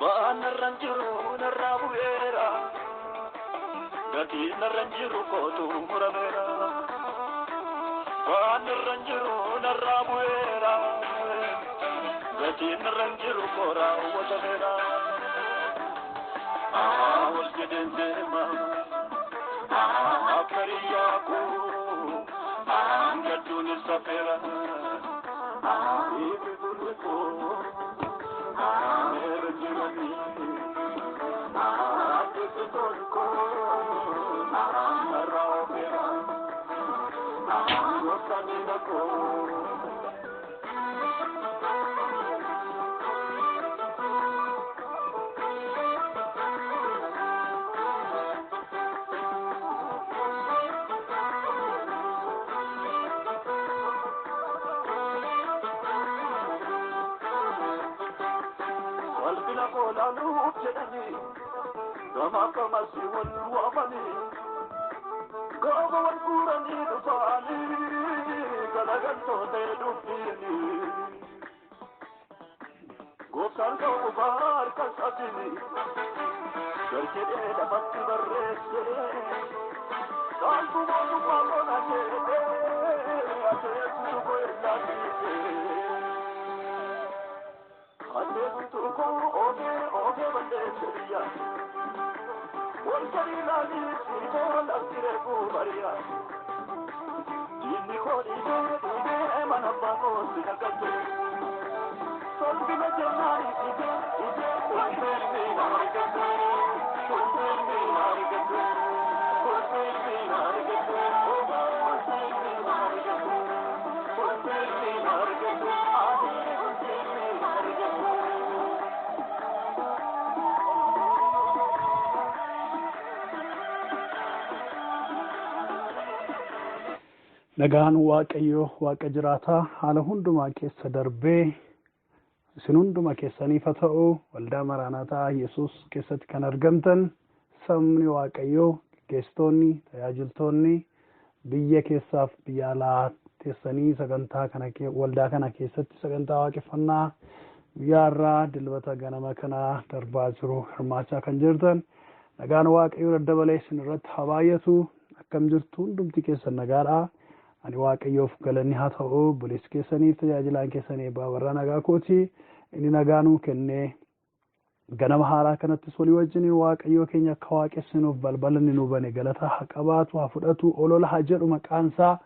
Waan narra hin jiru narraa bu'eera. Gatiin narra hin jiru kootu murameera. Waan narra hin jiru narraa bu'eera. Gatiin narra hin jiru koo raawwatameera. Wal jedheen deema. Akka hiriyaa koo gadduun safeera. Ifi gurri koo meerra jiranii. Akkisi tolkoo narraa ofeera. Gooftaan miila koo. Walbina koolaaluuf jedhanii gama akkamasii wal waamanii gaafa wal guuranii dhufaanii galagaltoota dubbiini. Gooftaan ka'uu harka isaatiin garjedhee lafatti barreesse caaltuu mootummaa koona jedhee ateessitu koo ergaasiise. Ateessitu koo oogee oogee balleesse biyya. Wal gadi ilaalii siitoo lafti reefuu bari'a. Diinni koo dhiigee dhiigee mana abbaa koo si naqatte. Tolbina jennaan dhiigee dhiigee ulfeerri na argatte. Ulfeerri na argatte. Ulfeerri na argatte. Ulfeerri na argatte. Ulfeerri na argatte. Adii ulfeerri na argatte. Nagaan Waaqayyoo Waaqa jiraataa haala hundumaa keessa darbee isin hunduma keessaniif haa ta'u. Waldaa Maraanaataa Yesuus keessatti kan argamtan sabni Waaqayyoo, gaggeessitoonni, tajaajiltoonni biyya keessaaf biyya alaa teessanii sagantaa kana waldaa kana keessatti sagantaa waaqeffannaa guyyaa har'aa Dilbata ganama kana darbaa jiru hirmaachaa kan jirtan, nagaan Waaqayyoo daddabalee isin irratti haa baay'atu. Akkam jirtu? Hundumti keessan nagaadha? Ani Waaqayyoof galanni haa ta'u. Obboleessi keessaniif tajaajilaan keessanii eebbaa warra nagaa kooti. Inni nagaa nuu kennee ganama haaraa kanattis walii wajjin Waaqayyoo keenya akka waaqessinuuf balbala inni nu bane galata haa qabaatu, haa fudhatu, olola haa jedhu maqaansaa.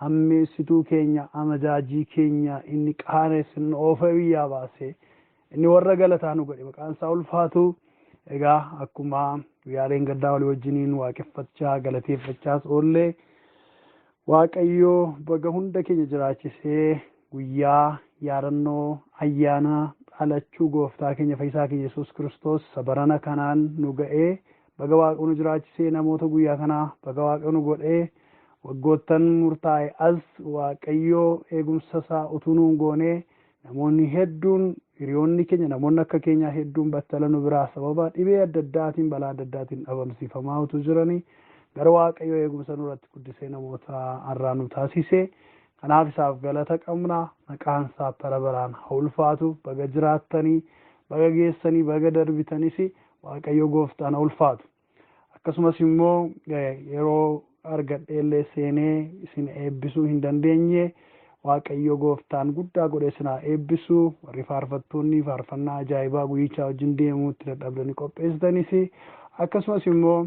Hammeessituu keenya, amajaajii keenya inni qaanessin oofa biyyaa baase, inni warra galataa nu godhe maqaansaa ulfaatu. Egaa akkuma guyyaaleen gaddaa walii wajjiniin waaqeffachaa galateeffachaas oollee, Waaqayyoo baga hunda keenya jiraachisee guyyaa yaadannoo ayyaana dhalachuu gooftaa keenya fayyisaa keenya Yesuus Kiristoos barana kanaan nu ga'ee, baga Waaqa nu jiraachisee, namoota guyyaa kanaa baga Waaqa nu godhee. Waggoottan murtaa'e as Waaqayyoo eegumsa isaa utuu nuun goonee namoonni hedduun, hiriyoonni keenya, namoonni akka keenyaa hedduun battala nu biraa sababa dhibee adda addaatiin, balaa adda addaatiin dhabamsiifamaa utuu jiranii, gara Waaqayyoo eegumsa nurratti guddisee namoota har'aa nu taasise. Kanaaf isaaf galata qabna. Maqaan isaa bara baraan haa ulfaatu. Baga jiraattanii, baga geessanii, baga darbitanis, Waaqayyo gooftaan haa ulfaatu. Akkasumas immoo yeroo argadheellee seenee isin eebbisuu hin dandeenye, Waaqayyo gooftaan guddaa godhee isin haa eebbisu. Warri faarfattoonni faarfannaa ajaa'ibaa guyyichaa wajjin deemuu itti dadhabdanii qopheessitanis, akkasumas immoo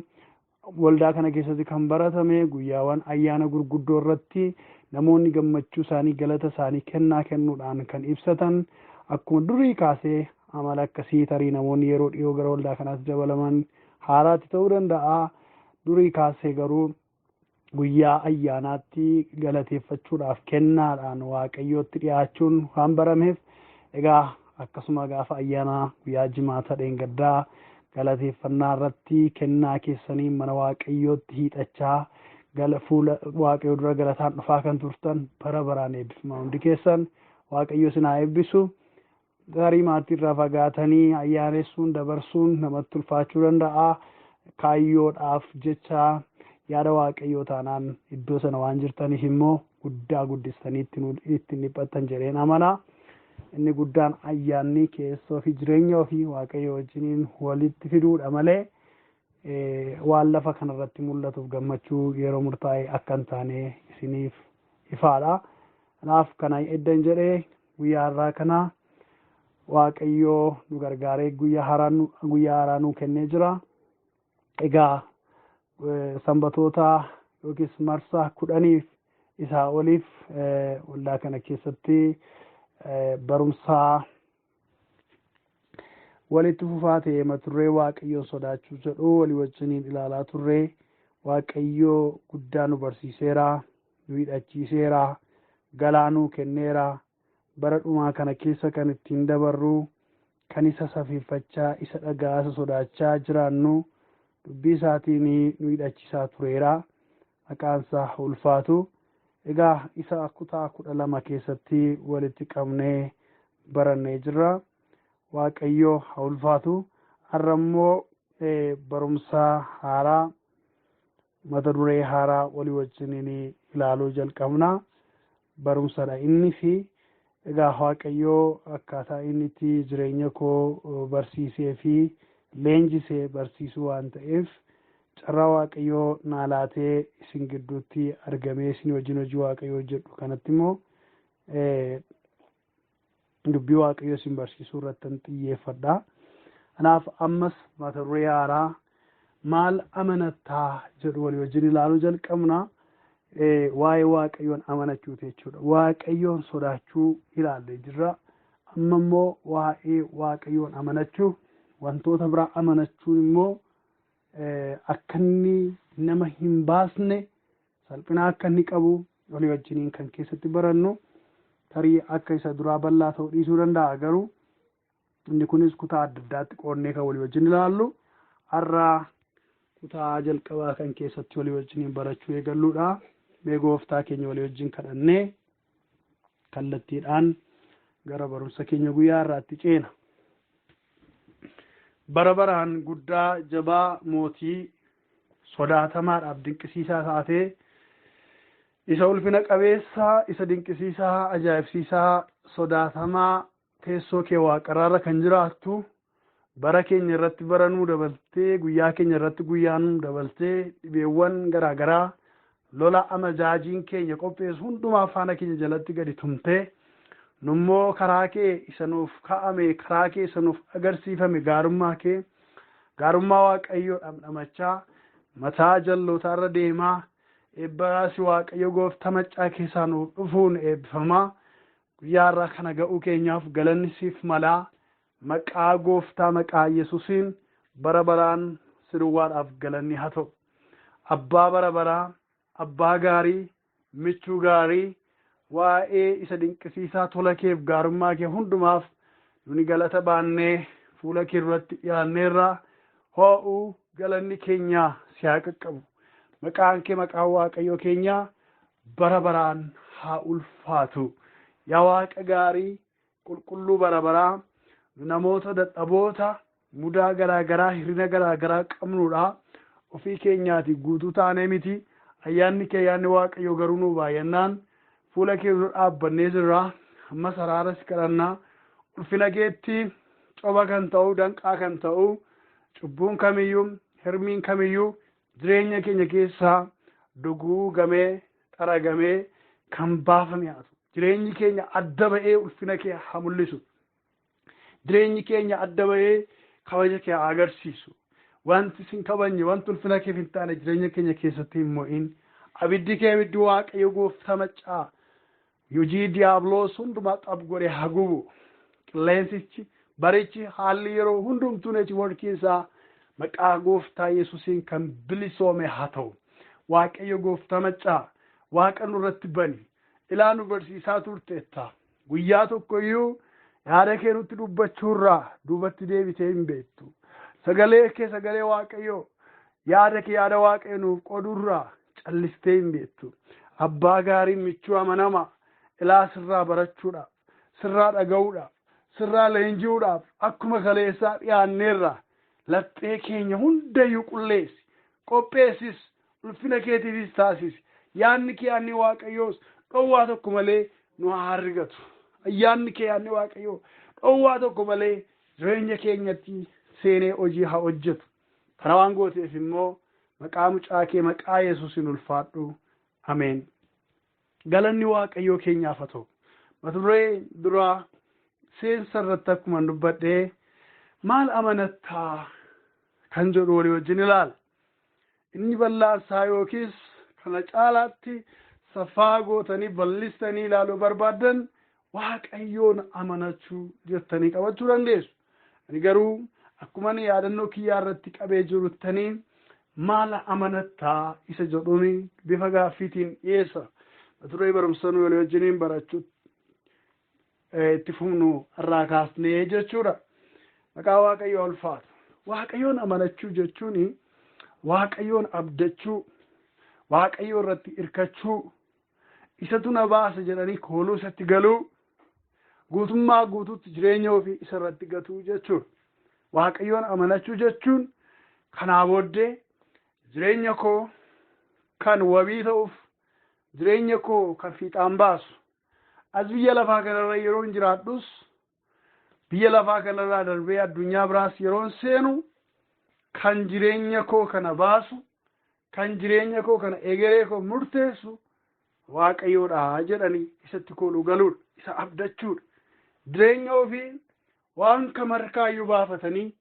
waldaa kana keessatti kan baratame guyyaawwan ayyaana gurguddoo irratti namoonni gammachuu isaanii, galata isaanii kennaa kennuudhaan kan ibsatan akkuma durii kaasee amala akkasii, tarii namoonni yeroo dhiyoo gara waldaa kanaatti dabalaman haaraatti ta'uu danda'a. Durii kaasee garuu guyyaa ayyaanaatti galateeffachuudhaaf kennaadhaan Waaqayyootti dhiyaachuun waan barameef, egaa akkasuma gaafa ayyaanaa guyyaa Jimaata dheengaddaa galateeffannaa irratti kennaa keessanii mana Waaqayyootti hiixachaa gala fuula Waaqayyoo dura galataan dhufaa kan turtan bara baraan eebbifamaa hundi keessan. Waaqayyo isin haa eebbisu. Tarii maatii irraa fagaatanii ayyaanessuun dabarsuun namatti ulfaachuu danda'a. Kaayyoodhaaf jecha yaada Waaqayyoo taanaan iddoo sana waan jirtaniif immoo guddaa guddistanii ittiin dhiphattan jedheen amana. Inni guddaan ayyaanni keessoo fi jireenya ofii Waaqayyo wajjiniin walitti fiduudha malee waan lafa kanarratti mul'atuuf gammachuu yeroo murtaa'e akka hin taane isiniif ifaadha. Kanaaf kana eddan jedhee, guyyaa har'aa kana Waaqayyoo nu gargaaree guyyaa haaraa nuu kennee jira. Egaa sanbatoota yookiis marsaa 10f isaa oliif waldaa kana keessatti barumsaa walitti fufaa ta'e mata duree Waaqayyoon sodaachuu jedhu walii wajjiniin ilaalaa turre. Waaqayyoo guddaa nu barsiiseera, nu hidhachiiseera, galaa nuu kenneera. Bara dhumaa kana keessa kan ittiin dabarru, kan isa safeeffachaa, isa dhagaa, isa sodaachaa jiraannu dubbii isaatiin nu hidhachiisaa tureera. Maqaan isaa ulfaatu. Egaa isa kutaa 12 keessatti walitti qabnee barannee jirra. Waaqayyoo haa ulfaatu. Har'a immoo barumsa haaraa, mata duree haaraa walii wajjiniin ilaaluu jalqabna. Barumsadha inni fi egaa Waaqayyoo akkaataa inni itti jireenya koo barsiisee fi leenjisee barsiisuu waan ta'eef, carraa Waaqayyoo naa laatee isin gidduutti argamee isin wajjin hojii Waaqayyoo hojjedhu kanatti immoo dubbii Waaqayyoo isin barsiisuu irratti xiyyeeffadha. Kanaaf ammas mata duree haaraa "Maal amanattaa?" jedhu walii wajjin ilaaluu jalqabna. Waa'ee Waaqayyoon amanachuuti jechuudha. Waaqayyoon sodaachuu ilaallee jirra. Amma immoo waa'ee Waaqayyoon amanachuu, wantoota biraa amanachuun immoo akka inni nama hin baasne, salphina akka inni qabu walii wajjiniin kan keessatti barannu. Tarii akka isa duraa bal'aa ta'uu dhiisuu danda'a, garuu inni kunis kutaa adda addaatti qoodnee kan walii wajjin ilaallu. Har'a kutaa jalqabaa kan keessatti walii wajjiniin barachuu eegalluudha. Mee Gooftaa keenya walii wajjin kadhannee kallattiidhaan gara barumsa keenya guyyaa har'aatti ceena. Bara baraan guddaa, jabaa, mootii sodaatamaadhaaf dinqisiisaa taatee, isa ulfina qabeessaa, isa dinqisiisaa, ajaa'ibsiisaa, sodaatamaa, teessoo kee waaqarraarra kan jiraattu, bara keenya irratti bara nuu dabaltee, guyyaa keenya irratti guyyaa nuu dabaltee, dhibeewwan garaagaraa, lola amajaajiin keenya qopheessu hundumaa faana keenya jalatti gadi tumtee, nummoo karaa kee isa nuuf kaa'ame, karaa kee isa nuuf agarsiifame, gaarummaa kee, gaarummaa Waaqayyoo dhamdhamachaa, mataa jallootaarra deemaa, eebbaasi Waaqayyo Gooftaa maccaa keessaa nuuf dhufuun eebbifamaa guyyaa har'aa kana ga'uu keenyaaf galanni siif malaa. Maqaa Gooftaa, maqaa Yesuusiin bara baraan si duwwaadhaaf galanni haa ta'u. Abbaa bara baraa, abbaa gaarii, michuu gaarii, waa'ee isa dinqisiisaa tola keef gaarummaa kee hundumaaf nuni galata baannee fuula kee duratti dhiyaanneerra. Hoo'uu galanni keenya si haa qaqqabu. Maqaan kee, maqaan Waaqayyoo keenyaa bara baraan haa ulfaatu. Yaa Waaqa gaarii, qulqulluu bara baraa, namoota dadhaboota, mudaa garaa garaa, hir'ina garaa garaa qabnudha. Ofii keenyaati guutuu taanee miti. Ayyaanni kee, ayyaanni Waaqayyoo garuu nuu baay'annaan fuula kee dura dhaabbannee jirra. Ammas araara si kadhannaa. Ulfina keetti coba kan ta'u, danqaa kan ta'u, cubbuun kamiyyuu, hirmiin kamiyyuu jireenya keenya keessaa duguugamee, xaragamee kan baafame haa ta'u. Jireenyi keenya adda ba'ee ulfina kee haa mul'isu. Jireenyi keenya adda ba'ee kabaja kee haa agarsiisu. Wanti sin kabajne, wanti ulfina keef hin taane jireenya keenya keessatti hin mo'in. Abiddi kee, abiddi Waaqayyo Gooftaa maccaa, hojii diiyaabiloos hundumaa xab godhe haa gubu. Qilleensichi, barichi, haalli yeroo hundumtuu neetwoorkiin isaa maqaa Gooftaa Yesuusiin kan bilisoome haa ta'u. Waaqayyo Gooftaa maccaa, Waaqa nurratti bani. Ilaa, nu barsiisaa turteetta. Guyyaa tokko iyyuu yaada kee nutti dubbachuurraa duubatti deebitee hin beektu. Sagalee kee, sagalee Waaqayyoo, yaada kee, yaada Waaqayyo nuuf qooduurraa callistee hin beektu. Abbaa gaarii, michuu amanama, ilaa sirraa barachuudhaaf, sirraa dhaga'uudhaaf, sirraa leenji'uudhaaf akkuma kaleessaa dhiyaanneerra. Laphee keenya hundayyuu qulleessi, qopheessis, ulfina keetiifis taasisi. Yaadni kee, yaadni Waaqayyoos dhowwaa tokko malee nu haa argatu. Ayyaanni kee, yaadni Waaqayyoo dhowwaa tokko malee jireenya keenyatti seenee hojii haa hojjetu. Kana waan gooteef immoo maqaa mucaa kee, maqaa Yesuusin ulfaadhu. Ameen. Galanni Waaqayyoo keenyaaf haa ta'u. Mata duree duraa seensa irratti akkuma dubbadhee, maal amanattaa kan jedhu walii wajjin ilaala. Inni bal'aansaa yookiis kana caalaatti safaa gootanii bal'istanii ilaaluu barbaaddan, Waaqayyoon amanachuu jettanii qabachuu dandeessu. Ani garuu akkuma ani yaadannoo kiyyaa irratti qabee jiruttanii, maal amanattaa isa jedhuun bifa gaaffiitiin dhiyeessa. Mata duree barumsa nu walii wajjiniin barachuu itti fufnu irraa kaasnee jechuudha. Maqaa Waaqayyoo ulfaatu. Waaqayyoon amanachuu jechuun Waaqayyoon abdachuu, Waaqayyoo irratti hirkachuu, isatu na baasa jedhanii kooluu isatti galuu, guutummaa guutuutti jireenya ofii isa irratti gatuu jechuudha. Waaqayyoon amanachuu jechuun kanaa booddee jireenya koo kan wabii ta'uuf, jireenya koo kan fiixaan baasu, as biyya lafaa kanarra yeroon jiraadhus, biyya lafaa kanarraa darbee addunyaa biraas yeroon seenu, kan jireenya koo kana baasu, kan jireenya koo kana egeree koo murteessu Waaqayyoodha jedhanii isatti kooluu galuudha, isa abdachuudha. Jireenya ofii waan kam harkaayyuu baafatanii,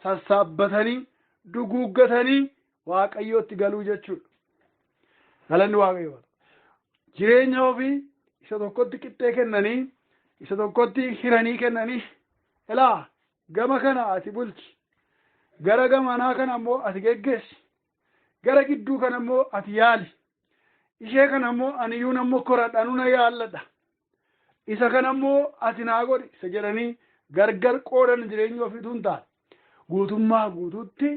sassaabbatanii, duguuggatanii Waaqayyootti galuu jechuudha. Galanni Waaqayyoo. Jireenya ofii isa tokkotti qixxee kennanii, isa tokkotti hiranii kennanii, ilaa gama kana ati bulchi, gara gamanaa kana immoo ati geggeessi, gara gidduu kana immoo ati yaali, ishee kana immoo aniyyuu nan mokkoradha, nuna yaalladha, isa kana immoo ati naa godhi isa jedhanii gargar qoodan jireenya ofiitu hin taane, guutummaa guutuutti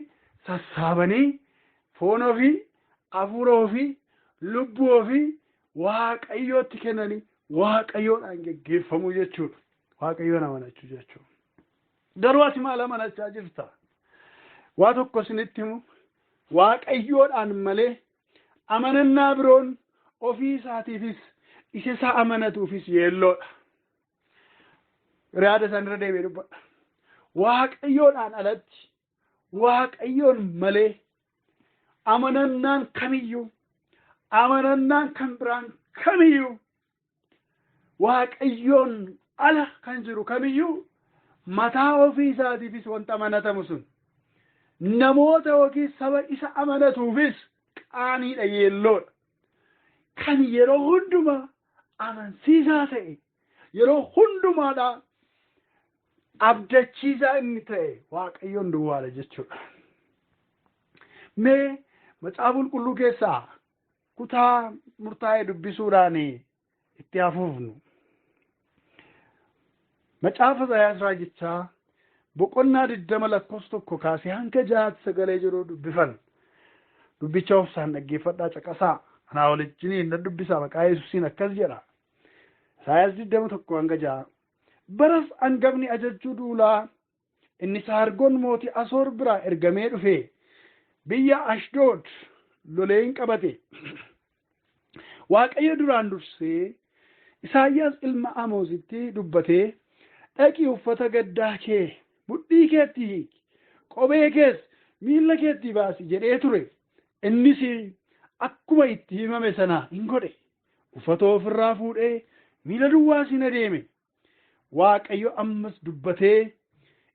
sassaabanii foon ofii, hafuura ofii, lubbuu ofii Waaqayyootti kennanii Waaqayyoodhaan geggeeffamuu jechuudha. Waaqayyoon amanachuu jechuudha. Garuu ati maal amanachaa jirta? Waa tokko isinitti himu, Waaqayyoodhaan malee amanannaa biroon ofii isaatiifis isa isaa amanatuufis yeelloodha. Yaada isaan irra deebi'ee dubbadha. Waaqayyoodhaan alatti, Waaqayyoon malee amanannaan kamiyyuu, amanannaan kan biraan kamiyyuu, Waaqayyoon ala kan jiru kamiyyuu, mataa ofii isaatiifis wanta amanatamu sun namoota yookiin saba isa amanatuufis qaaniidha, yeelloodha. Kan yeroo hundumaa amansiisaa ta'e, yeroo hundumaadha abdachiisaa inni ta'e Waaqayyoon duwwaadha jechuudha. Mee Macaafa Qulqulluu keessaa kutaa murtaa'e dubbisuudhaan itti hafuufnu. Macaafa Isaayyaas Raajichaa boqonnaa 20 lakkoofsa 1 kaasee hanga 6tti sagalee jiru dubbifan. Dubbicha obsaan dhaggeeffadhaa, caqasaa. Anaa wajjiniin na dubbisaa, maqaa Yesuusiin akkas jedha. Isaayyaas 20 1 hanga 6. Baras hangafni ajajjuu duulaa inni Saargon mootii Asoor biraa ergamee dhufe biyya Ashdood lolee hin qabate. Waaqayyo duraan dursee Isaayyaas ilma Amoositti dubbatee, dhaqi, uffata gaddaa kee mudhii keetti hiiki, kophee kees miilla keetti baasi jedhee ture. Innis akkuma itti himame sana hin godhe. Uffata ofirraa fuudhee miila duwwaas hin adeeme. Waaqayyo ammas dubbatee,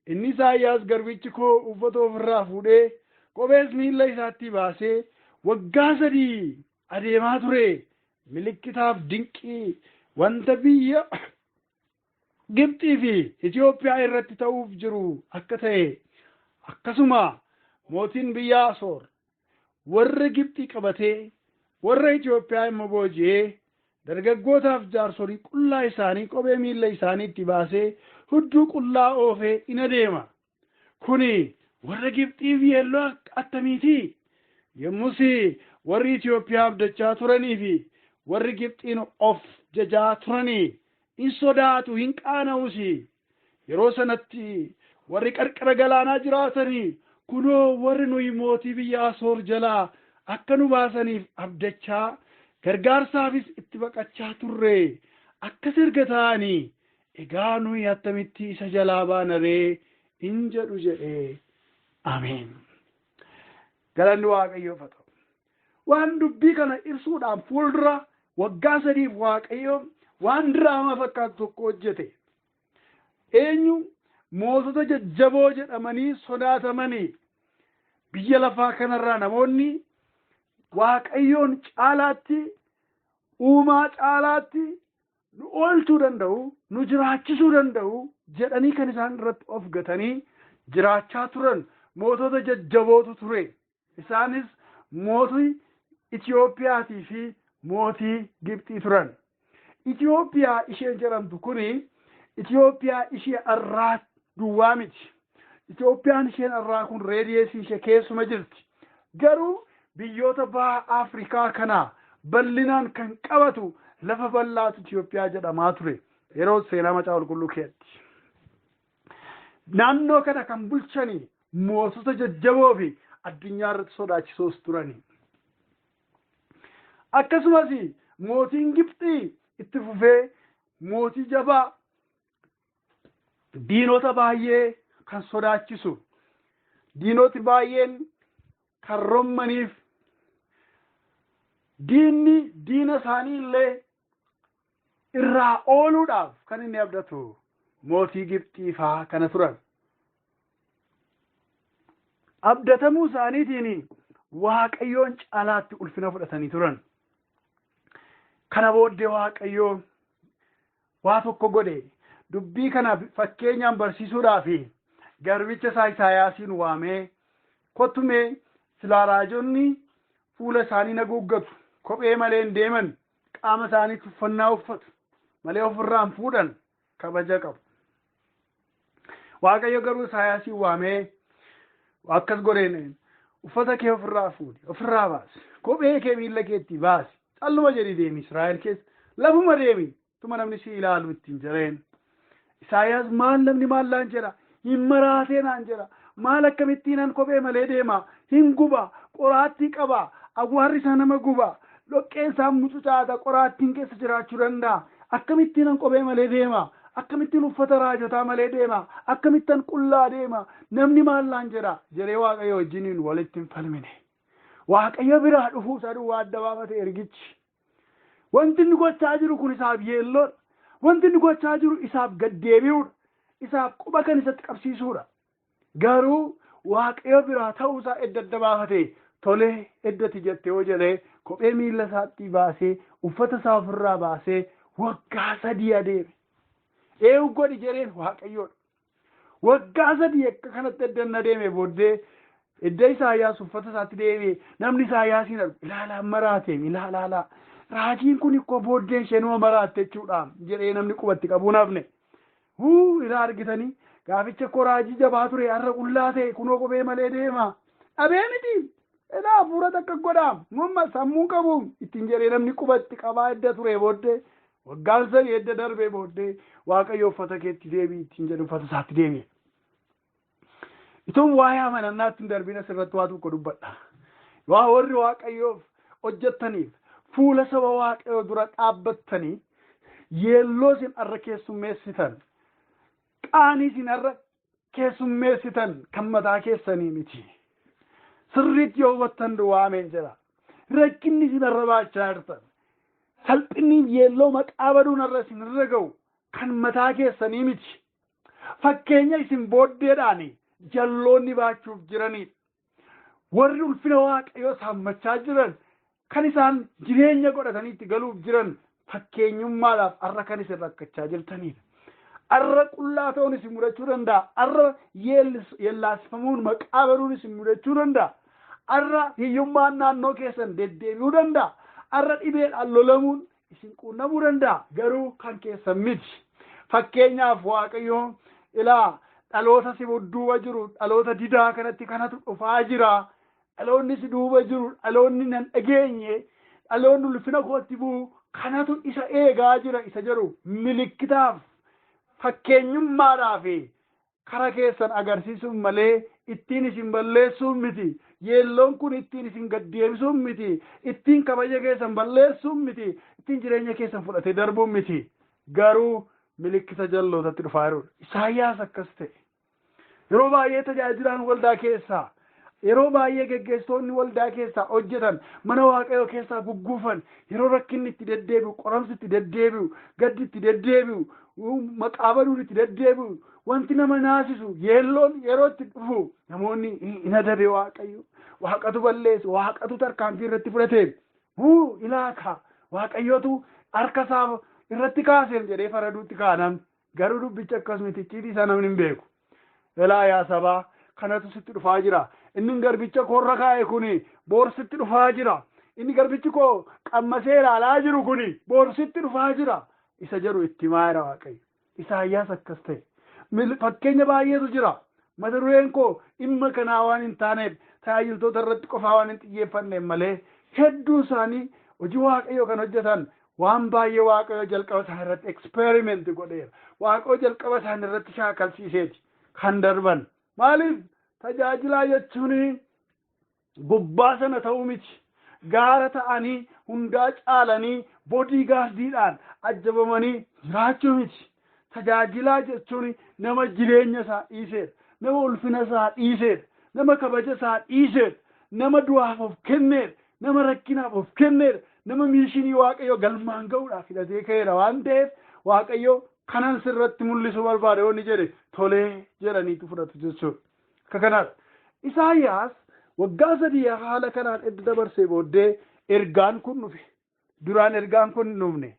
inni Isaayyaas garbichi koo uffata ofirraa fuudhee kophees miilla isaatti baasee waggaa 3 adeemaa ture, milikkitaaf dinqii wanta biyya Gibxii fi Itoophiyaa irratti ta'uuf jiru akka ta'e, akkasuma mootiin biyya Asoor warra Gibxii qabatee warra Itoophiyaa immoo booji'ee, dargaggootaaf jaarsolii qullaa isaanii kophee miilla isaaniitti baasee hudduu qullaa oofee in adeema. Kuni warra Gibxiif yeelloo attamiitii? Yommus warri Itoophiyaa abdachaa turanii fi warri Gibxiin of jajaa turanii in sodaatu, hin qaana'us. Yeroo sanatti warri qarqara galaanaa jiraatanii, kunoo warri nuyi mootii biyya Asoor jalaa akka nu baasaniif abdachaa gargaarsaafis itti baqachaa turre akkas erga ta'anii Egaa nuyi attamitti isa jalaa baana ree in jedhu jedhee. Ameen. Galanni Waaqayyoof haa ta'u. Waan dubbii kana ibsuudhaan fuuldura waggaa 3f Waaqayyo waan diraamaa fakkaatu tokko hojjete. Eenyu mootota jajjaboo jedhamanii sodaatamanii biyya lafaa kanarraa namoonni Waaqayyoon caalaatti, uumaa caalaatti nu oolchuu danda'u, nu jiraachisuu danda'u jedhanii kan isaan irratti of gatanii jiraachaa turan mootota jajjabootu ture. Isaanis mootii Itiyoophiyaatii fi mootii Gibxii turan. Itiyoophiyaa isheen jedhamtu kuni Itiyoophiyaa ishee arraa duwwaa miti. Itiyoophiyaan isheen arraa kun reediyeesii ishee keessuma jirti. Garuu biyyoota baha Afrikaa kana bal'inaan kan qabatu lafa bal'aatu Itiyoophiyaa jedhamaa ture. Yeroo seenaa Macaafa Qulqulluu keessatti. Naannoo kana kan bulchanii mootota jajjaboo fi addunyaa irratti sodaachisoos turani. Akkasumas mootiin Gibxii itti fufee mootii jabaa diinota baay'ee kan sodaachisu, diinoti baay'een kan rommaniif, diinni diina isaanii illee irraa ooluudhaaf kan inni abdatu mootii Gibxii faa kana turan. Abdatamuu isaaniitiin Waaqayyoon caalaatti ulfina fudhatanii turan. Kana booddee Waaqayyoo waa tokko godhe. Dubbii kana fakkeenyaan barsiisuudhaaf garbicha isaa Isaayaasiin waamee, kottu mee silaa raajonni fuula isaanii naguuggatu, kophee malee hin deeman, qaama isaaniitti uffannaa uffatu malee ofirraa hin fuudhan, kabaja qabu. Waaqayyo garuu Isaayaasiin waamee akkas godheen, uffata kee ofirraa fuudhi, ofirraa baasi, kophee kee miilla keetti baasi, calluma jedhi deemi Israa'el keessa, lafuma deemi, tuma namni si ilaalu ittiin jedheen. Isaayaas maal namni maal naan jedha, hin maraatee naan jedha, maal akkamittiin an kophee malee deema, hin guba, qoraattii qaba, awwaarri isaa nama guba, dhoqqeen isaa mucucaata, qoraattiin keessa jiraachuu danda'a, akkamittiin an kophee malee deema, akkamittiin uffata raajotaa malee deema, akkamittan qullaa deema, namni maal naan jedha jedhee Waaqayyo wajjiniin walitti hin falmine. Waaqayyo biraa dhufuu isaa duwwaa adda baafate ergichi. Wanti inni gochaa jiru kun isaaf yeelloodha. Wanti inni gochaa jiru isaaf gaddeebi'uudha. Isaaf quba kan isatti qabsiisuudha. Garuu Waaqayyo biraa ta'uu isaa edda adda baafate, tolee eddati jette yoo jedhee kophee miilla isaatti baasee uffata isaa ofirraa baasee waggaa 3 adeeme. Eewu godhi jedheen Waaqayyoodha. Waggaa 3 akka kanatti edda inni adeeme booddee edda Isaayyaas uffata isaatti deebi'e, namni Isaayyaasiin argu ilaalaa maraateem, ilaalaa raajiin kun ikkoo booddeen ishee numa maraatte jechuudha jedhee namni qubatti qabuun hafne. Huu ilaa argitanii gaaficha koo raajii jabaa ture har'a qullaa ta'e kunoo kophee malee deema. Dhabee miti. Ilaa hafuura takka godhaa mumma sammuu qabu ittiin jedhee namni qubatti qabaa edda ture booddee waggaan 3 edda darbee booddee Waaqayyo uffata keetti deebi'i ittiin jedhu uffata isaatti deebi'e. Ituun waa'ee amanannaatti hin darbin asirratti waa tokko dubbadha. Waa warri Waaqayyoof hojjettaniif fuula saba Waaqayyoo dura dhaabbattanii yeelloo isin har'a keessummeessitan, qaanii isin har'a keessummeessitan kan mataa keessanii miti. Sirriitti yoo hubattan duwwaa ameen jedha. Rakkinni isin har'a baachaa jirtan, salphinni yeelloo maqaa baduun har'a isin irra ga'u kan mataa keessanii miti. Fakkeenya isin booddeedhaan jalloonni baachuuf jiranidha. Warri ulfina Waaqayyoo saammachaa jiran kan isaan jireenya godhatanii itti galuuf jiran fakkeenyummaadhaaf har'a kan isin rakkachaa jirtanidha. Har'a qullaa ta'uun isin mudachuu danda'a. Har'a yeellaasifamuun maqaa baduun isin mudachuu danda'a. Har'a hiyyummaan naannoo keessan deddeebi'uu danda'a. Har'a dhibeedhaan lolamuun isin quunnamuu danda'a. Garuu kan keessan miti. Fakkeenyaaf Waaqayyo ilaa dhaloota si duuba jiru, dhaloota didaa kanatti kanatu dhufaa jira. Dhaloonni si duuba jiru, dhaloonni nan dhageenye, dhaloonni ulfina kootti bu'u kanatu isa eegaa jira isa jedhu milikkitaaf fakkeenyummaadhaaf kara keessan agarsiisuun malee ittiin isin balleessuun miti. Yeelloon kun ittiin isin gaddeebisuun miti. Ittiin kabaja keessan balleessuun miti. Ittiin jireenya keessan fudhatee darbuun miti. Garuu milikkita jallootatti dhufaa jirudha. Isaayyaas akkas ta'e. Yeroo baay'ee tajaajilaan waldaa keessaa, yeroo baay'ee geggeessitoonni waldaa keessaa hojjetan, mana Waaqayyoo keessaa gugguufan, yeroo rakkinni itti deddeebi'u, qoramsi itti deddeebi'u, gaddi itti deddeebi'u, maqaa baduun itti deddeebi'u, wanti nama naasisu, yeelloon yeroo itti dhufu, namoonni hin adabe Waaqayyo, Waaqatu balleesse, Waaqatu tarkaanfii irratti fudhate, huu ilaaka, Waaqayyotu harka isaa irratti kaaseen jedhee faraduutti ka'a namni. Garuu dubbichi akkasumatti icciitii isaa namni hin beeku. Elaa yaa sabaa, kanatu sitti dhufaa jira. Inni garbicha koorra kaa'e kuni boorsitti dhufaa jira. Inni garbichi koo qammasee ilaalaa jiru kuni boorsitti dhufaa jira. Isa jedhu itti himaa jira Waaqayyo. Isaayyaas akkas ta'e. Fakkeenya baay'eetu jira. Mata dureen koo dhimma kanaa waan hin taaneef, tajaajiltoota irratti qofaa waan hin xiyyeeffanneef malee, hedduu isaanii hojii Waaqayyoo kan hojjetan waan baay'ee Waaqayyoo jalqaba isaan irratti experiment godheera. Waaqayyoo jalqaba isaan irratti shaakalsiiseeti kan darban. Maaliif tajaajilaa jechuun gubbaa sana ta'uu miti. Gaara ta'anii hundaa caalanii boodigaardiidhaan ajjabamanii jiraachuu miti. Tajaajilaa jechuun nama jireenya isaa dhiiseedha. Nama ulfina isaa dhiiseedha. Nama kabaja isaa dhiiseedha. Nama du'aaf of kenneedha. Nama rakkinaaf of kenneedha. Nama missionii Waaqayyoo galmaan ga'uudhaaf hidhatee ka'eedha waan ta'eef, Waaqayyoo kanan sirratti mul'isuu barbaade yoo inni jedhe, tolee jedhaniitu fudhatu jechuudha. Akka kanaatti Isaayyaas waggaa 3 haala kanaan edda dabarsee booddee ergaan kun dhufe. Duraan ergaan kun hin dhufne.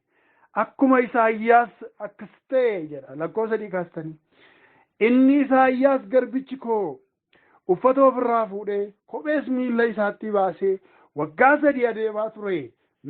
Akkuma Isaayyaas akkas ta'e jedha lakkoofsa 3 kaastanii. Inni Isaayyaas garbichi koo uffata ofirraa fuudhee, kophees miilla isaatti baasee waggaa 3 adeemaa ture.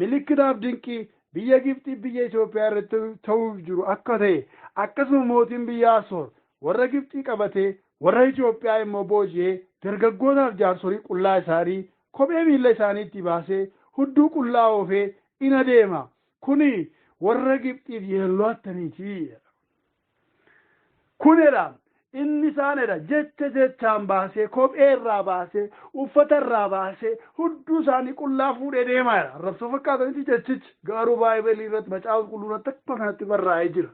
Milikkitaaf dinqii biyya Gibxii, biyya Itoophiyaa irratti ta'uuf jiru akka ta'e, akkasuma mootiin biyya Asoor warra Gibxii qabatee warra Itoophiyaa immoo booji'ee, dargaggootaaf jaarsolii qullaa isaanii kophee miilla isaaniitti baasee hudduu qullaa oofee in adeema. Kuni warra Gibxiif yeelloo attamiiti? Kunidha. Inni isaanidha. Jecha jechaan baasee, kophee irraa baasee, uffata irraa baasee, hudduu isaanii qullaa fuudhee deemaa jira. Arrabsoo fakkaatanitti jechichi garuu Baayibelii irratti, Macaafa Qulqulluu irratti akka kanatti barraa'ee jira.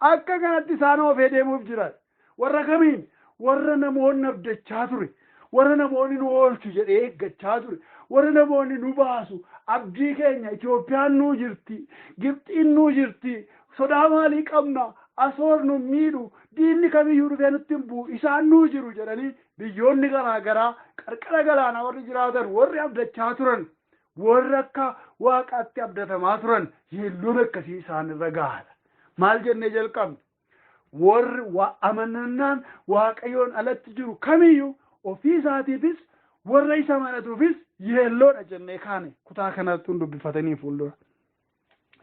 Akka kanatti isaan oofee deemuuf jira. Warra kamiin? Warra namoonni abdachaa ture. Warra namoonni nu oolchu jedhee eeggachaa ture. Warra namoonni nu baasu, abdii keenya Itoophiyaan nuu jirti, Gibxiin nuu jirti, sodaa maalii qabna, Asoor nu miidhu, diinni kamiyyuu dhufee nutti hin bu'u, isaan nuu jiru jedhanii biyyoonni garaa garaa qarqara galaanaa warri jiraatan, warri abdachaa turan, warri akka Waaqaatti abdatamaa turan, yeelloon akkasii isaan irra gahaadha. Maal jennee jalqabne? Warri amanannaan Waaqayyoon alatti jiru kamiyyuu ofii isaatiifis warra isa amanatuufis yeelloodha jennee kaane kutaa kanatti dubbifatanii fuuldura.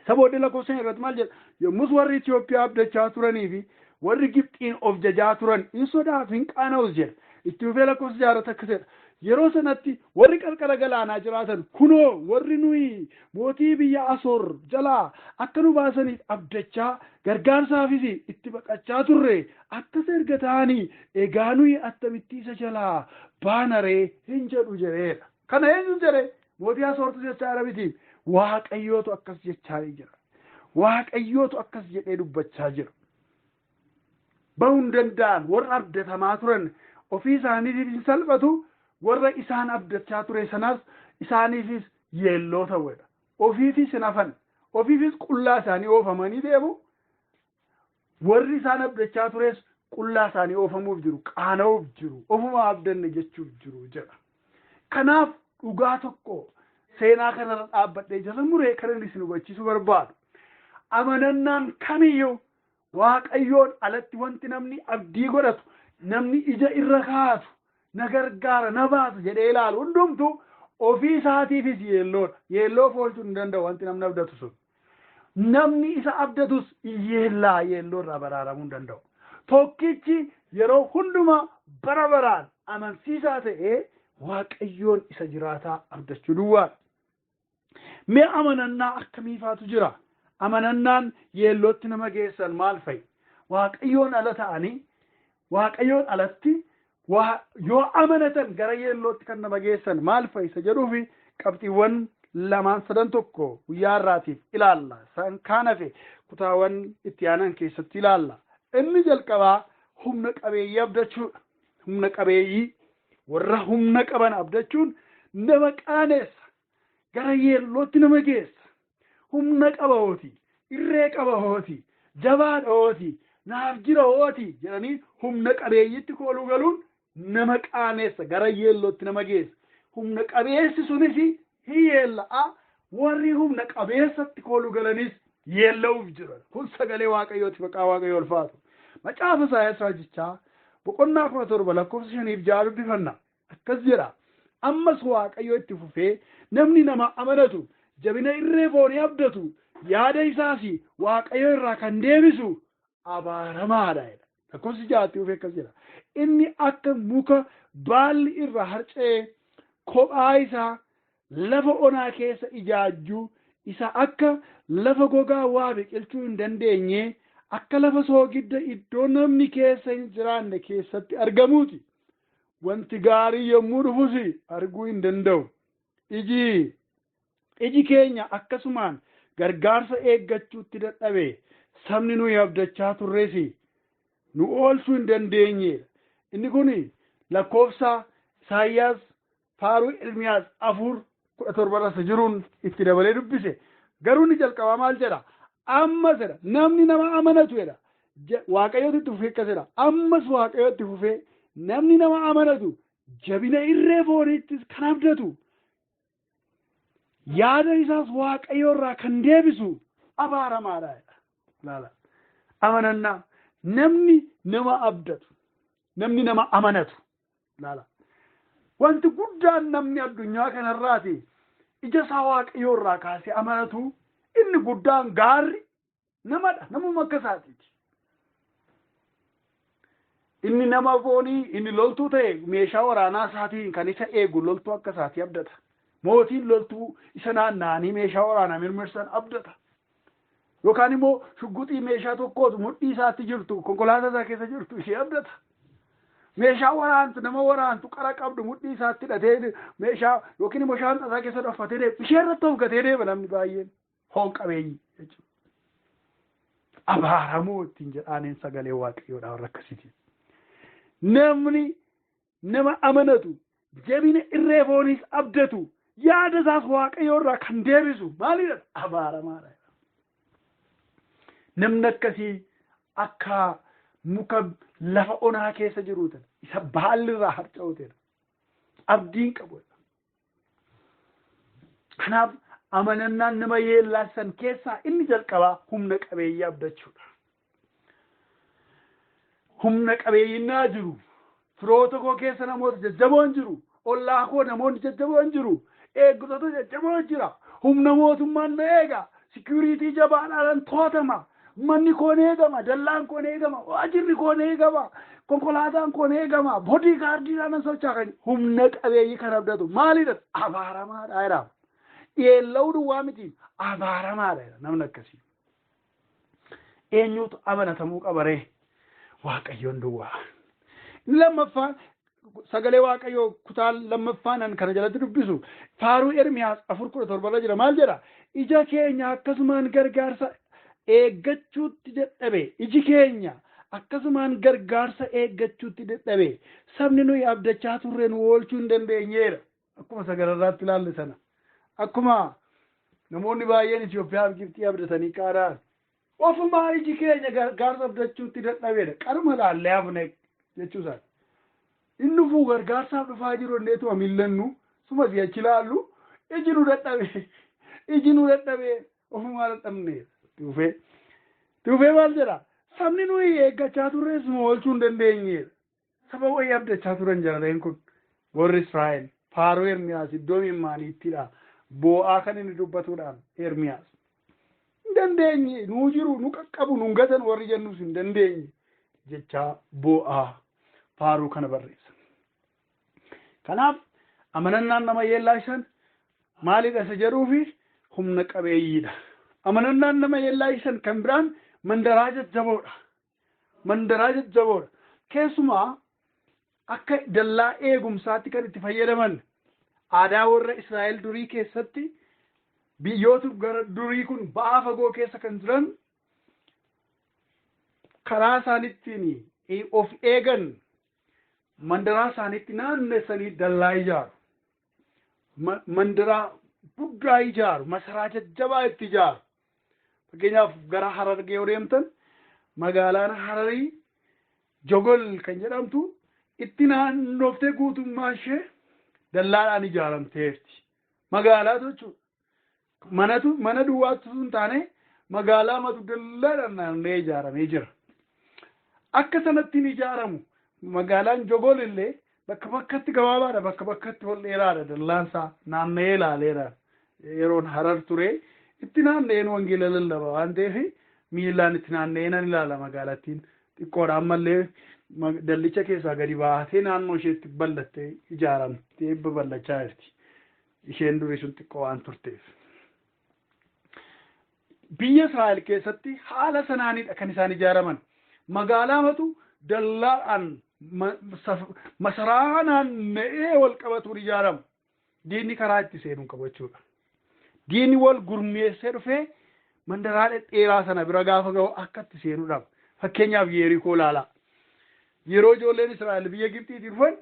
Isa booddee lakkoofsa irratti maal jedha? Yommus warri Itoophiyaa abdachaa turanii fi warri Gibxiin of jajaa turan in sodaatu, hin qaana'us jedha. Itti fufee lakkoofsa jaarratti akkas jedha. Yeroo sanatti warri qarqara galaanaa jiraatan, kunoo warri nuyi mootii biyya Asoor jalaa akka nu baasaniif abdachaa, gargaarsaafis itti baqachaa turre akkas erga ta'anii, egaa nuyi attamitti isa jalaa baana ree hin jedhu jedheedha. Kana eenyu jedhe? Mootii Asoortu jechaa jira miti. Waaqayyootu akkas jechaa jira. Waaqayyootu akkas jedhee dubbachaa jira. Bahuu hin danda'an. Warra abdatamaa turan ofii isaaniitiif hin salphatu, warra isaan abdachaa ture sanaas isaaniifis yeelloo ta'uudha. Ofiifis hin hafan, ofiifis qullaa isaanii oofamanii deemu, warri isaan abdachaa tures qullaa isaanii oofamuuf jiru, qaana'uuf jiru, ofuma abdanne jechuuf jiru jedha. Kanaaf dhugaa tokko seenaa kanarra dhaabbadhee jala muree kan inni isin hubachiisuu barbaadu. Amanannaan kamiyyuu Waaqayyoon alatti wanti namni abdii godhatu, namni ija irra kaatu, na gargaara, na baasa jedhee ilaalu hundumtu ofii isaatiifis yeelloodha. Yeelloo oolchuu hin danda'u wanti namni abdatu sun. Namni isa abdatus yeellaa, yeelloo irraa baraaramuu hin danda'u. Tokkichi yeroo hundumaa bara baraan amansiisaa ta'ee Waaqayyoon isa jiraataa abdachuu duwwaadha. Mee amanannaa akkamiifaatu jira? Amanannaan yeellootti nama geessan maal fa'i? Waaqayyoon ala ta'anii, Waaqayyoon alatti yoo amanatan gara yeellootti kan nama geessan maal fa'i isa jedhuufi qabxiiwwan lamaan sadan tokko guyyaa har'aatiif ilaalla. Isaan kaan hafe kutaawwan itti aanan keessatti ilaalla. Inni jalqabaa humna qabeeyyii abdachuudha. Humna qabeeyyii, warra humna qaban abdachuun nama qaaneessa. Gara yeellootti nama geessa. Humna qaba hooti, irree qaba hooti, jabaadha hooti, naaf jira hooti jedhanii humna qabeeyyiitti kooluu galuun nama qaaneessa, gara yeellootti nama geessa. Humna qabeessi sunis hin yeella'a, warri humna qabeessatti kooluu galanis yeella'uuf jiran. Kun sagalee Waaqayyooti, maqaa Waaqayyoo ulfaatu. Macaafa Isaayyaas raajichaa boqonnaa 17 lakkoofsa 5 6 dubbifanna. Akkas jedha: Ammas Waaqayyo itti fufee, "Namni nama amanatu, jabina irree foonii abdatu, yaada isaas Waaqayyo irraa kan deebisu abaaramaadha" jedha. Lakkoofsi 6tti fufee akkas jedha: "Inni akka muka baalli irraa harca'ee kophaa isaa lafa onaa keessa ijaajjuu, isa akka lafa gogaa waa biqilchuu hin dandeenye, akka lafa soogidda iddoo namni keessa hin jiraanne keessatti argamuuti. Wanti gaarii yommuu dhufus arguu hin danda'u. Iji keenya akkasumaan gargaarsa eeggachuutti dadhabe, sabni nuyi abdachaa turres nu oolchuu hin dandeenye." Inni kun lakkoofsa Isaayyaas, faaruu Ermiyaas 4:17 irra jiruun itti dabalee dubbise. Garuu inni jalqabaa maal jedha? Ammas jedha, namni nama amanatu jedha. Waaqayyooti itti fufee akkas jedha: Ammas Waaqayyo itti fufee, "Namni nama amanatu, jabina irree fooniittis kan abdatu, yaada isaas Waaqayyo irraa kan deebisu abaaramaadha" jedha. Laala. Amanannaa, namni nama abdatu, namni nama amanatu, laala. Wanti guddaan namni addunyaa kanarraati ija isaa Waaqayyo irraa kaasee amanatu inni guddaan gaarri namadha. Namuma akka isaatiiti. Inni nama foonii, inni loltuu ta'e, meeshaa waraanaa isaatiin kan isa eegu loltuu akka isaatii abdata. Mootiin loltuu isa naanna'anii meeshaa waraanaa mirmirsan abdata. Yookaan immoo shugguxii meeshaa tokkootu mudhii isaatti jirtu, konkolaataa isaa keessa jirtu, ishee abdata. Meeshaa waraantu, nama waraantu, qara qabdu mudhii isaatti hidhatee, meeshaa yookiin immoo shaanxaa isaa keessa dhoffatee deema. Ishee irratti of gatee deema namni baay'een hoon qabeeyyii jechuudha. Abaaramoo ittiin jedhaaniin sagalee Waaqayyoodha warra akkasiiti. Namni nama amanatu, jabina irree fooniis abdatu, yaada isaas Waaqayyo irraa kan deebisu maalidha? Abaaramaadha. Namni akkasii akka muka lafa onaa keessa jiruuti. Isa baalli irraa harca'uuti. Abdiin qabu. Kanaaf amanannaan nama yeellaasan keessaa inni jalqabaa humna qabeeyyii abdachuudha. Humna qabeeyyinnaa jiru. Firoota koo keessa namoota jajjaboon jiru. Ollaa koo namoonni jajjaboon jiru. Eegdota jajjaboon jira. Humna mootummaan na eega. Security jabaadhaan to'atama. Manni koo ni eegama. Dallaan koo ni eegama. Waajirri koo ni eegama. Konkolaataan koo ni eegama. Bodyguardiidhaan nan socho'a kan humna qabeeyyii kan abdatu maalidha? Abaaramaadha jedhama. Yeella'uu duwwaa miti, abaaramaadha jedha namni akkasii. Eenyutu amanatamuu qabaree? Waaqayyoon duwwaa. Inni lammaffaa, sagalee Waaqayyoo kutaa lammaffaan kana jalatti dubbisu, faaruu Ermiyaas 4:17 irra jira. Maal jedha? "Ija keenya akkasumaan gargaarsa eeggachuutti dadhabe. Iji keenya akkasumaan gargaarsa eeggachuutti dadhabe. Sabni nuyi abdachaa turre nu oolchuu hin dandeenyeera." Akkuma sagalarraatti ilaalle sana. Akkuma namoonni baay'een Itoophiyaa fi Gibxii abdatanii qaadaan. Ofumaa iji keenya gargaarsa abdachuutti dadhabeedha. Qaruma laallee hafne jechuu isaati. Inni dhufuu gargaarsaaf dhufaa jiru inneetuma millannu suma si'achi ilaallu iji nu dadhabe. Iji nu dadhabe, ofumaa dadhabne. Dhufee. Dhufee maal jedha? "Sabni nuyi eeggachaa turres nu oolchuu hin dandeenyeedha." Saba wayii abdachaa turan jarreen kun, warri Israa'el. Faaruu Ermiyaas iddoo mimmaaniittidha. Boo'aa kan inni dubbatuudhaan Ermiyaas. Hin dandeenye, nuu jiru, nu qaqqabu, nu gatan warri jennus hin dandeenye jechaa boo'aa faaruu kana barreessa. Kanaaf amanannaan nama yeellaasan maalidha isa jedhuufi humna qabeeyyiidha. Amanannaan nama yeellaasan kan biraan mandaraa jajjaboodha. Mandaraa jajjaboodha. Keessumaa akka dallaa eegumsaatti kan itti fayyadaman aadaa warra Israa'el durii keessatti. Biyyoota gara durii kun ba'aa fagoo keessa kan jiran karaa isaanittiin of eegan mandaraa isaaniitti naannessanii dallaa ijaaru. Mandaraa guddaa ijaaru, masaraa jajjabaa itti ijaaru. Fakkeenyaaf gara Harargee yoo deemtan magaalaan Hararii Jogol kan jedhamtu itti naannoftee guutummaa ishee dallaadhaan ijaaramteerti. Magaalaatu jechuudha. Manatu mana duwwaatu hin taane magaalaa matu dallaadhaan naannee ijaaramee jira. Akka sanattiin ijaaramu magaalaan Jogol illee bakka bakkatti gabaabaadha, bakka bakkatti ol dheeraadha dallaansaa naanna'ee ilaaleera. Yeroon Harar ture itti naanna'een wangeela lallaba waan ta'eef miilaan itti naanna'ee nan ilaala magaalattiin xiqqoodha ammallee dallicha keessaa gadi baatee naannoo isheetti bal'attee ijaaramtee babal'achaa jirti. Isheen durii sun xiqqoo waan turteef. Biyya Israa'el keessatti haala sanaanidha kan isaan ijaaraman. Magaalaa matu dallaadhaan masaraa naanna'ee wal qabatuun ijaaramu. Diinni karaa itti seenuu qabu jechuudha. Diinni wal gurmeessee dhufee mandaraa dhedheeraa sana bira gaafa ga'u akka itti seenuu dhaba. Fakkeenyaaf Yerikoo ilaalaa. Yeroo ijoolleen Israa'el biyya Gibxiitii dhufan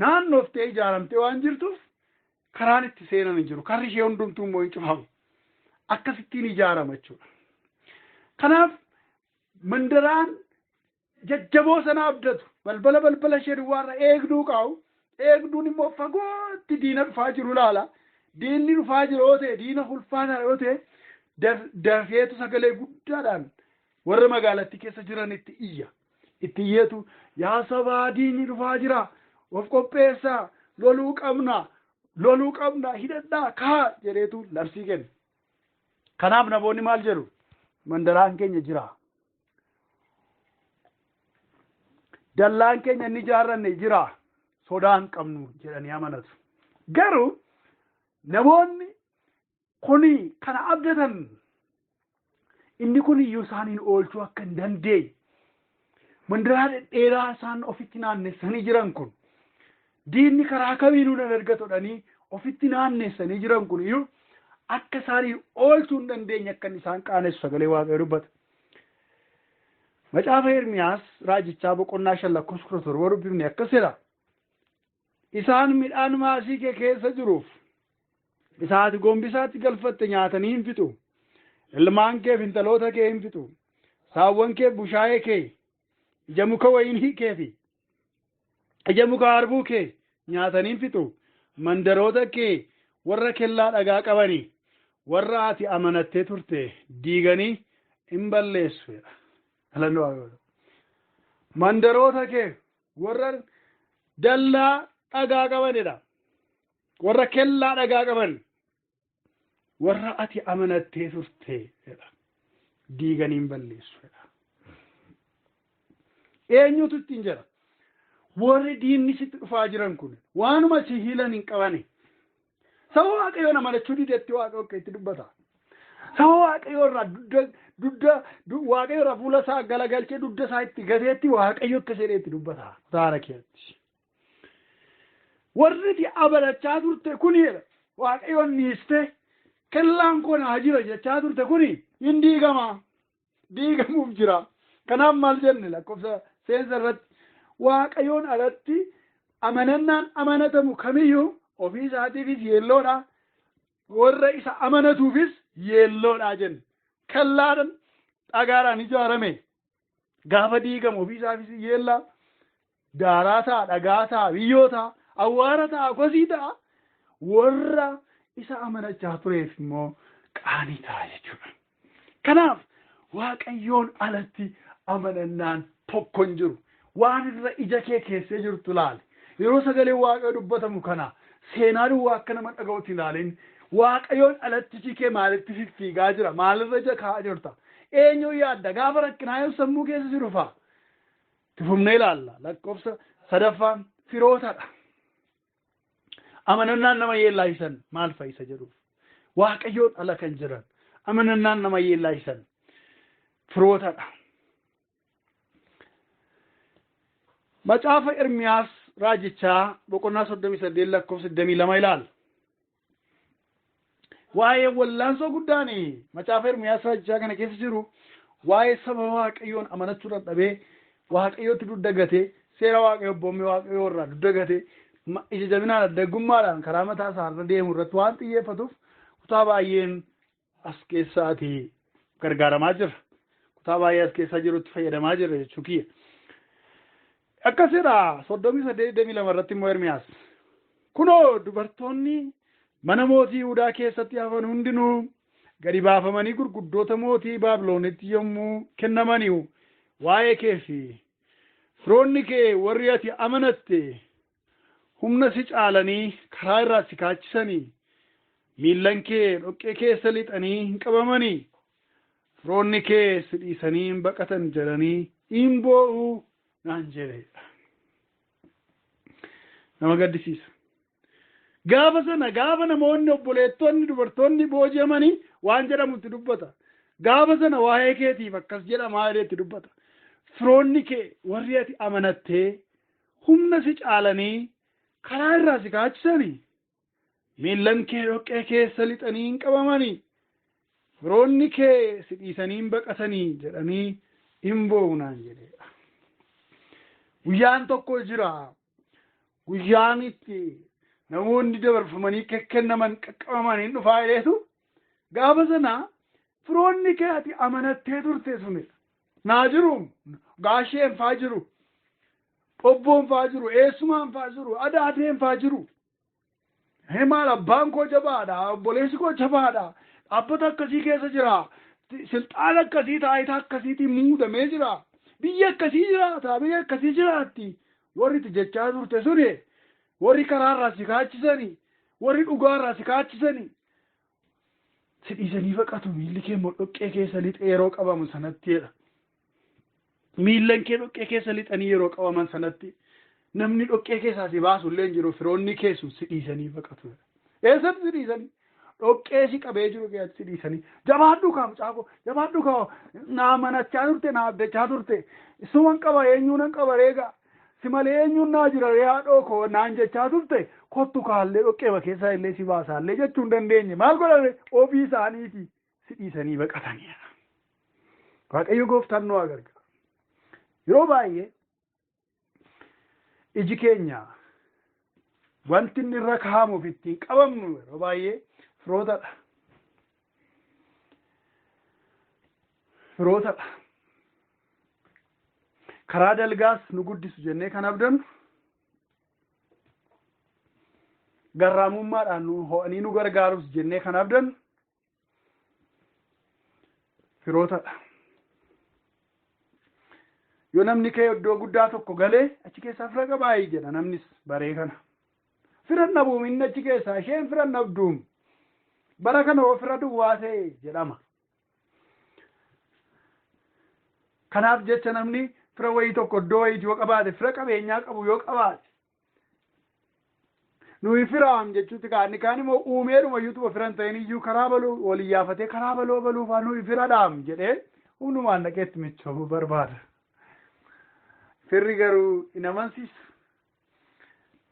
naannooftee ijaaramtee waan jirtuuf karaan itti seenan hin jiru. Karri ishee hundumtuu immoo hin cufamu. Akkasittiin ijaarama jechuudha. Kanaaf mandaraan jajjaboo sana abdatu. Balbala balbala ishee duwwaarra eegduu qabu. Eegduun immoo fagootti diina dhufaa jiru ilaala. Diinni dhufaa jiru yoo ta'e, diina ulfaataa yoo ta'e, dafeetu sagalee guddaadhaan warra magaalattii keessa jiranitti iyya. Itti iyyeetu yaa sabaa diinni dhufaa jira, of qopheessaa, loluu qabna, loluu qabna, hidhadhaa, kaa jedheetu labsii kenna. Kanaaf namoonni maal jedhu? Mandaraan keenya jira. Dallaan keenya inni ijaarranne jira. Sodaa hin qabnu jedhanii amanatu. Garuu namoonni kuni kana abdatan inni kun iyyuu isaaniin oolchuu akka hin dandeenye mandaraa dhedheeraa isaan ofitti naannessanii jiran kun diinni karaa kamiinuu nan argatu jedhanii ofitti naannessanii jiran kun iyyuu akka isaaniin oolchuu hin dandeenye akka inni isaan qaanessu sagalee Waaqayyoo dubbata. Macaafa Ermiyaas raajichaa boqonnaa 5 lakkoofsa 17 dubbifne akkas jedha. Isaan midhaan maasii kee keessa jiruuf isa ati gombisaatti galfatte nyaatanii hin fixu. Ilmaan kee fi intaloota kee hin fixu. Saawwan kee bushaayee kee ija muka wayinii kee fi ija muka harbuu kee nyaatanii hin fixu. Mandaroota kee warra kellaa dhagaa qabanii warra ati amanattee turte diiganii hin balleessu jedha. Galanni Waaqayyoo. Mandaroota kee warra dallaa dhagaa qabanidha. Warra kellaa dhagaa qaban warra ati amanattee turte jedha. Diiganii hin balleessu jedha. Eenyutu ittiin jedha? Warri diinni sitti dhufaa jiran kun waanuma si hiilan hin qabani. Saba Waaqayyoon amanachuu didetti Waaqayyo akka itti dubbata. Saba Waaqayyoo irraa dudda dudda Waaqayyo irraa fuula isaa galagalchee dudda isaa itti gateetti Waaqayyo akka jedhee itti dubbata. Kutaara keetti. Warri itti amanachaa turte kuni Waaqayyoon dhiiste kellaan koo naa jira jechaa turte kuni hin diigama. Diigamuuf jira. Kanaaf maal jenne lakkoofsa seensa irratti Waaqayyoon alatti amanannaan amanatamu kamiyyuu ofii isaatiifis yeelloodha. Warra isa amanatuufis yeelloodha jenne. Kellaadhaan dhagaadhaan ijaarame gaafa diigamu ofii isaafis yeellaa daaraa ta'a, dhagaa ta'a, biyyoo ta'a, awwaara ta'a, kosii ta'a. Warra isa amanachaa tureef immoo qaanii ta'a jechuudha. Kanaaf Waaqayyoon alatti amanannaan tokko hin jiru. Waan irra ija kee keessee jirtu ilaali. Yeroo sagaleen Waaqayyoo dubbatamu kana seenaa duwwaa akka nama dhaga'utti ilaalin. Waaqayyoon alatti iji kee maalitti fiffiigaa jira? Maalirra ija kaa'aa jirta? Eenyuun yaadda? Gaafa rakkinaa yoo sammuu keessa jiru fa'a. Itti fufnee ilaalla. Lakkoofsa sadaffaan firootadha. Amanannaan nama yeellaahisan maal fa'a isa jedhuuf. Waaqayyoon ala kan jiran amanannaan nama yeellaahisan firootadha. Macaafa Ermiyaas raajichaa boqonnaa 38 lakkoofsa 22 ilaalla. Waa'ee wallaansoo guddaan macaafa Ermiyaas raajichaa kana keessa jiru waa'ee saba Waaqayyoon amanachuu dadhabee Waaqayyootti duddagatee seera Waaqayyoo abboommii Waaqayyoo irraa duddagatee ija jabinaan addaggummaadhaan karaa mataa isaa irra deemu irratti waan xiyyeeffatuuf kutaa baay'een as keessaatii gargaaramaa jira. Kutaa baay'ee as keessa jirutti fayyadamaa jira jechuu kiyya. Akkasidha 38:22 irratti immoo Ermiyaas. Kunoo dubartoonni mana mootii Yihudaa keessatti hafan hundinuu gadi baafamanii gurguddoota mootii Baabiloonitti yommuu kennamaniiru waa'ee kee fi firoonni kee warri ati amanatte humna si caalanii karaa irraa si kaachisanii miillan kee dhoqqee keessa lixanii hin qabamanii firoonni kee si dhiisanii hin baqatan jedhanii hin boo'u naan jedheedha. Nama gaddisiisa. Gaafa sana gaafa namoonni obboleettonni dubartoonni booji'amanii waan jedhamutti dubbata. Gaafa sana waa'ee keetiif akkas jedhamaa jedheetti dubbata. Firoonni kee warri ati amanattee humna si caalanii karaa irraa si kaachisanii miillan kee dhoqqee keessa lixanii hin qabamanii firoonni kee si dhiisanii hin baqatanii jedhanii hin boo'u naan jedheedha. Guyyaan tokko jira. Guyyaan itti namoonni dabarfamanii kennaman qaqqabaman hin dhufaa jedheetu gaafa sana firoonni kee ati amanattee turte sunidha. Naa jiru gaasheen faa jiru obboon faa jiru eessumaan faa jiru adaateen faa jiru. Maal abbaan koo jabaadha obboleessi koo jabaadha dhaabbata akkasii keessa jira silxaana akkasii taayitaa akkasiitiin muudamee jira biyya akkasii jiraata biyya akkasii jiraatti warri itti jechaa turte suni warri karaarraa si kaachisanii warri dhugaarraa si kaachisanii si dhiisanii baqatu miilli kee immoo dhoqqee keessa lixee yeroo qabamu sanattiidha. Miillan kee dhoqqee keessa lixanii yeroo qabaman sanatti namni dhoqqee keessaa si baasu illee hin jiru firoonni kee sun si dhiisanii baqatu. Eessatti si dhiisanii? Dhoqqee si qabee jiru keessatti si dhiisanii. Jabaadhu kaa mucaa koo jabaadhu kaa naa manachaa turte naa abdachaa turte isuman qaba eenyuun nan qaba reega si malee eenyuun naa jira ree haadhoo koo naan jechaa turte kottu kaallee dhoqqeema keessaa illee si baasaallee jechuu hin dandeenye maal godhame ofii isaaniiti si dhiisanii baqatanii. Waaqayyo gooftaan nu haa gargaaru. Yeroo baay'ee iji keenya wanti inni irra kaa'amuuf ittiin qabamnu yeroo baay'ee firootadha. Firootadha. Karaa dalgaas nu guddisu jennee kan abdannu garraamummaadhaan nu ho'anii nu gargaarus jennee kan abdannu firootadha. Yoo namni kee iddoo guddaa tokko galee achi keessaa fira qabaayii jedha namnis baree kana. Fira dhabuum inni achi keessaa isheen fira dhabduum bara kana hoo fira duwwaa ta'e jedhama. Kanaaf jecha namni fira wayii tokko iddoo wayiitii yoo qabaate fira qabeenyaa qabu yoo qabaate nuyi firaam jechuutti kaanni kaan immoo uumeedhuma iyyuu fira hin ta'in iyyuu karaa baluu walii yaafatee karaa baloo baluufaa nuyi fira dhaam jedhee hundumaan dhaqeetti michoomuu barbaada. Firri garuu hin amansiisu.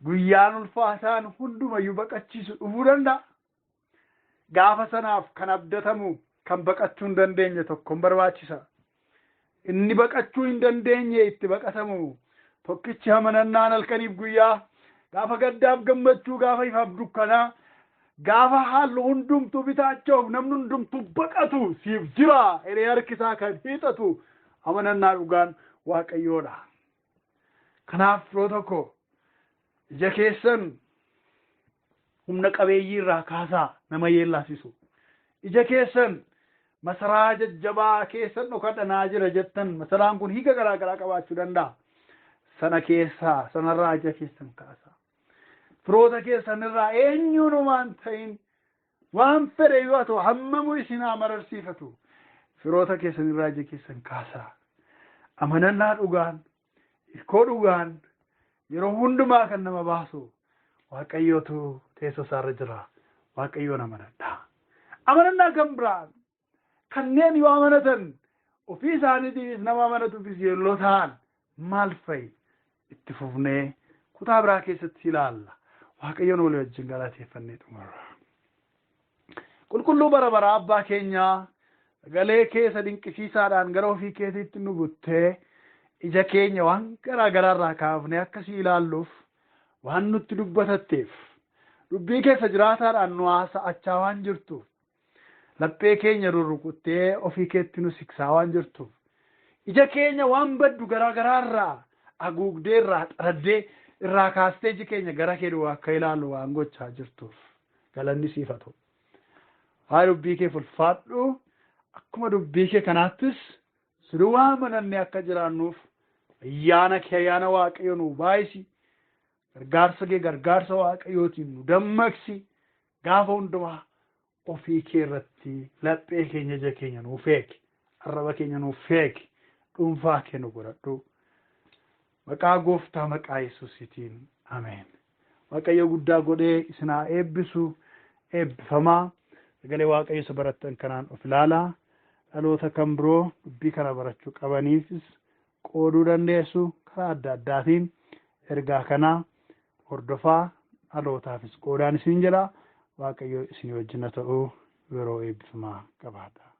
Guyyaan ulfaataan hundumayyuu baqachiisu dhufuu danda'a. Gaafa sanaaf kan abdatamu kan baqachuu hin dandeenye tokko hin barbaachisa. Inni baqachuu hin dandeenye itti baqatamu tokkichi amanannaan halkaniif guyyaa gaafa gaddaaf gammachuu gaafa ifaaf dukkanaa gaafa haallu hundumtuu bitaachoof namni hundumtuu baqatu siif jira hiree harkisaa kan hiixatu amanannaa dhugaan Waaqayyoodha. Kanaaf firoo tokko ija keessan humna qabeeyyii irraa kaasaa nama yeellaasisu. Ija keessan masaraa jajjabaa keessan dhokadhanaa jira jettan masaraan kun hiika garaa garaa qabaachuu danda'a. Sana keessaa sanarraa ija keessan kaasaa. Firoota keessan irraa eenyuun waan ta'in waan fedhe yoo ta'u hammamuu isin haa mararsiifatu. Firoota keessan irraa ija keessan kaasaa. Amanannaa dhugaan hirkoo dhugaan yeroo hundumaa kan nama baasu Waaqayyootu teessoo isaarra jira. Waaqayyoon amanadha. Amanannaa kan biraan kanneen yoo amanatan ofii isaaniitiifis nama amanatuufis yeroo ta'an maal fa'i itti fufnee kutaa biraa keessatti ilaalla. Waaqayyoon walii wajjin galateeffannee xumurra. Qulqulluu bara baraa abbaa keenyaa, sagalee keessa dinqisiisaadhaan gara ofii keetiitti nu buttee, ija keenya waan garaa garaarraa kaafnee akkasii ilaalluuf waan nutti dubbatatteef, dubbii keessa jiraataadhaan nu haasa'achaa waan jirtuuf, laphee keenya rurrukuttee ofii keetti nu siksaa waan jirtuuf, ija keenya waan baddu garaa garaarraa haguugdee, irraa xaraddee, irraa kaastee iji keenya gara kee duwwaa akka ilaallu waan gochaa jirtuuf galanni siif haa ta'u. Haa dubbii kee fulfaadhu. Akkuma dubbii kee kanaattis si duwwaa amanannee akka jiraannuuf ayyaana kee, ayyaana Waaqayyo nu baay'isi. Gargaarsa kee, gargaarsa Waaqayyootiin nu dammaqsi. Gaafa hundumaa ofii kee irratti laphee keenya, ija keenya nuuf eegi, arraba keenya nuuf eegi, dhuunfaa kee nu godhadhu. Maqaa Gooftaa, maqaa Yesuusiitiin, ameen. Waaqayyo guddaa godhee isin haa eebbisu. Eebbifamaa. Sagalee Waaqayyo isa barattan kanaan of ilaalaa. Dhaloota kan biroo dubbii kana barachuu qabaniifis qooduu dandeessu. Karaa adda addaatiin ergaa kanaa hordofaa, dhalootaafis qoodaan isin jedha. Waaqayyo isin wajjin haa ta'u. Yeroo eebbifamaa qabaadha.